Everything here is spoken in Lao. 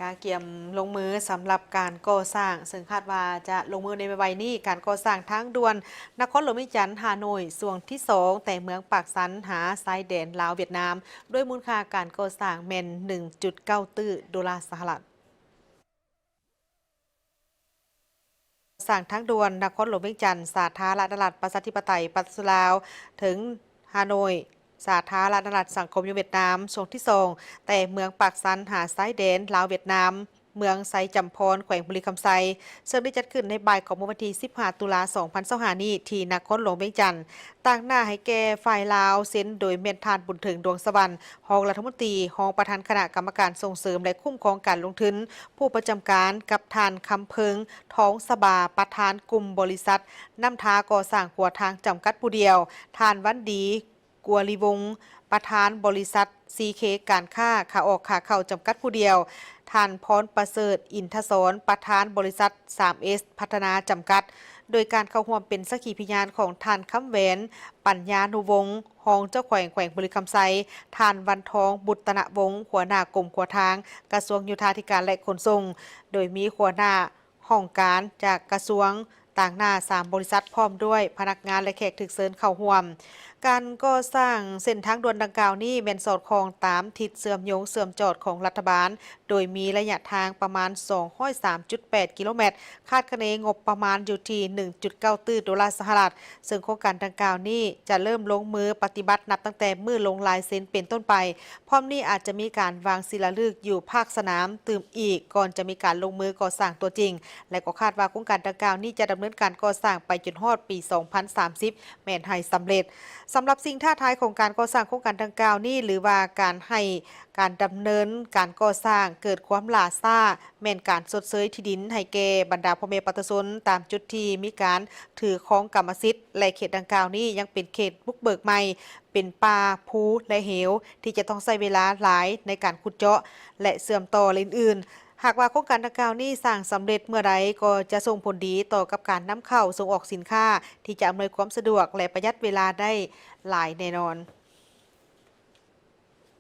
ກະກຽມລົງມືສຳລັບການກໍ່ສ້າງ ເຊິ່ງຄາດວ່າຈະລົງມືໃນໄວໆນີ້. ການກໍ່ສ້າງທາງດ່ວນນະຄອນຫຼວງວຽງຈັນ ຫາໂນຍ ຊ່ວງທີສອງ ແຕ່ເມືອງປາກຊັນຫາຊາຍແດນລາວຫວຽດນາມ ດ້ວຍມູນຄ່າການກໍ່ສ້າງແມ່ນ ໜຶ່ງຈຸດເກົ້າຕື້ໂດລາສະຫະລັດ. ສ້າງທາງດ່ວນນະຄອນຫຼວງວຽງຈັນ ສາທາລະນະລັດ ປະຊາທິປະໄຕ ປະຊາຊົນລາວ ເຖິງ ຫາໂນຍ ສາທາລະນະລັດ ສັງຄົມນິຍົມຫວຽດນາມ ຊ່ວງທີສອງ ແຕ່ເມືອງປາກຊັນຫາຊາຍແດນລາວຫວຽດນາມ ເມືອງໄຊຈຳພອນ ແຂວງບໍລິຄຳໄຊ ເຊິ່ງໄດ້ຈັດຂຶ້ນໃນບ່າຍຂອງມື້ວັນທີສິບຫ້າ ຕຸລາ ສອງພັນຊາວຫ້ານີ້ ທີ່ນະຄອນຫຼວງວຽງຈັນ. ຕາງໜ້າໃຫ້ແກ່ຝ່າຍລາວເຊັນໂດຍແມ່ນທ່ານ ບຸນເຖິງ ດວງສະຫວັນ ຮອງລັດຖະມົນຕີ ຮອງປະທານຄະນະກຳມະການສົ່ງເສີມ ແລະ ຄຸ້ມຄອງການລົງທຶນ ຜູ້ປະຈຳການ ກັບທ່ານ ຄຳເພິງ ທອງສະບາ ປະທານກຸ່ມບໍລິສັດ ນ້ຳທາກໍ່ສ້າງຂົວທາງ ຈຳກັດຜູ້ດຽວ, ທ່ານ ວັນດີ ກົວລີວົງ ປະທານບໍລິສັດ ຊີເຄ ການຄ້າ ຂາອອກຂາເຂົ້າ ຈຳກັດຜູ້ດຽວ, ທ່ານ ພອນປະເສີດ ອິນທະສອນ ປະທານບໍລິສັດ ສາມເອສ ພັດທະນາ ຈຳກັດ, ໂດຍການເຂົ້າຮ່ວມເປັນສັກຂີພະຍານຂອງທ່ານ ຄຳແຫວນ ປັນຍານຸວົງ ຮອງເຈົ້າແຂວງແຂວງບໍລິຄຳໄຊ, ທ່ານ ວັນທອງ ບຸດຕະນະວົງ ຫົວໜ້າກົມຂົວທາງ ກະຊວງໂຍທາທິການ ແລະ ຂົນສົ່ງ, ໂດຍມີຫົວໜ້າຫ້ອງການຈາກກະຊວງ, ຕາງໜ້າສາມບໍລິສັດ ພ້ອມດ້ວຍພະນັກງານ ແລະ ແຂກຖືກເຊີນເຂົ້າຮ່ວມ. ການກໍ່ສ້າງເສັ້ນທາງດ່ວນດັ່ງກ່າວນີ້ແມ່ນສອດຄ່ອງຕາມທິດເຊື່ອມໂຍງເຊື່ອມຈອດຂອງລັດຖະບານ, ໂດຍມີໄລຍະທາງປະມານ ສອງຮ້ອຍສາມຈຸດແປດ ກິໂລແມັດ, ຄາດຄະເນງົບປະມານຢູ່ທີ່ ໜຶ່ງຈຸດເກົ້າຕື້ໂດລາສະຫະລັດ, ເຊິ່ງໂຄງການດັ່ງກ່າວນີ້ຈະເລີ່ມລົງມືປະຕິບັດນັບຕັ້ງແຕ່ມື້ລົງລາຍເຊັນເປັນຕົ້ນໄປ. ພ້ອມນີ້ອາດຈະມີການວາງສີລາລຶກຢູ່ພາກສະໜາມຕື່ມອີກ ກ່ອນຈະມີການລົງມືກໍ່ສ້າງຕົວຈິງ ແລະ ກໍຄາດວ່າໂຄງການດັ່ງກ່າວນີ້ຈະດຳເນີນການກໍ່ສ້າງໄປຈົນຮອດປີສອງພັນສາມສິບ ແມ່ນໃຫ້ສຳເລັດ. ສຳລັບສິ່ງທ້າທາຍຂອງການກໍ່ສ້າງໂຄງການດັ່ງກ່າວນີ້ ຫຼືວ່າການໃຫ້ການດຳເນີນການກໍ່ສ້າງເກີດຄວາມຫຼ້າຊ້າ ແມ່ນການຊົດເຊີຍທີ່ດິນໃຫ້ແກ່ບັນດາພໍ່ແມ່ປະຊາຊົນຕາມຈຸດທີ່ມີການຖືຄອງກຳມະສິດ ແລະ ເຂດດັ່ງກ່າວນີ້ຍັງເປັນເຂດບຸກເບີກໃໝ່, ເປັນປ່າ, ພູ ແລະ ເຫວ ທີ່ຈະຕ້ອງໃຊ້ເວລາຫຼາຍໃນການຂຸດເຈາະ ແລະ ເຊື່ອມຕໍ່ ແລະ ອື່ນໆ. ຫາກວ່າໂຄງການດັ່ງກ່າວນີ້ສ້າງສຳເລັດເມື່ອໃດ ກໍຈະສົ່ງຜົນດີຕໍ່ກັບການນຳເຂົ້າສົ່ງອອກສິນຄ້າ ທີ່ຈະອຳນວຍຄວາມສະດວກ ແລະ ປະຢັດເວລາໄດ້ຫຼາຍແນ່ນອນ.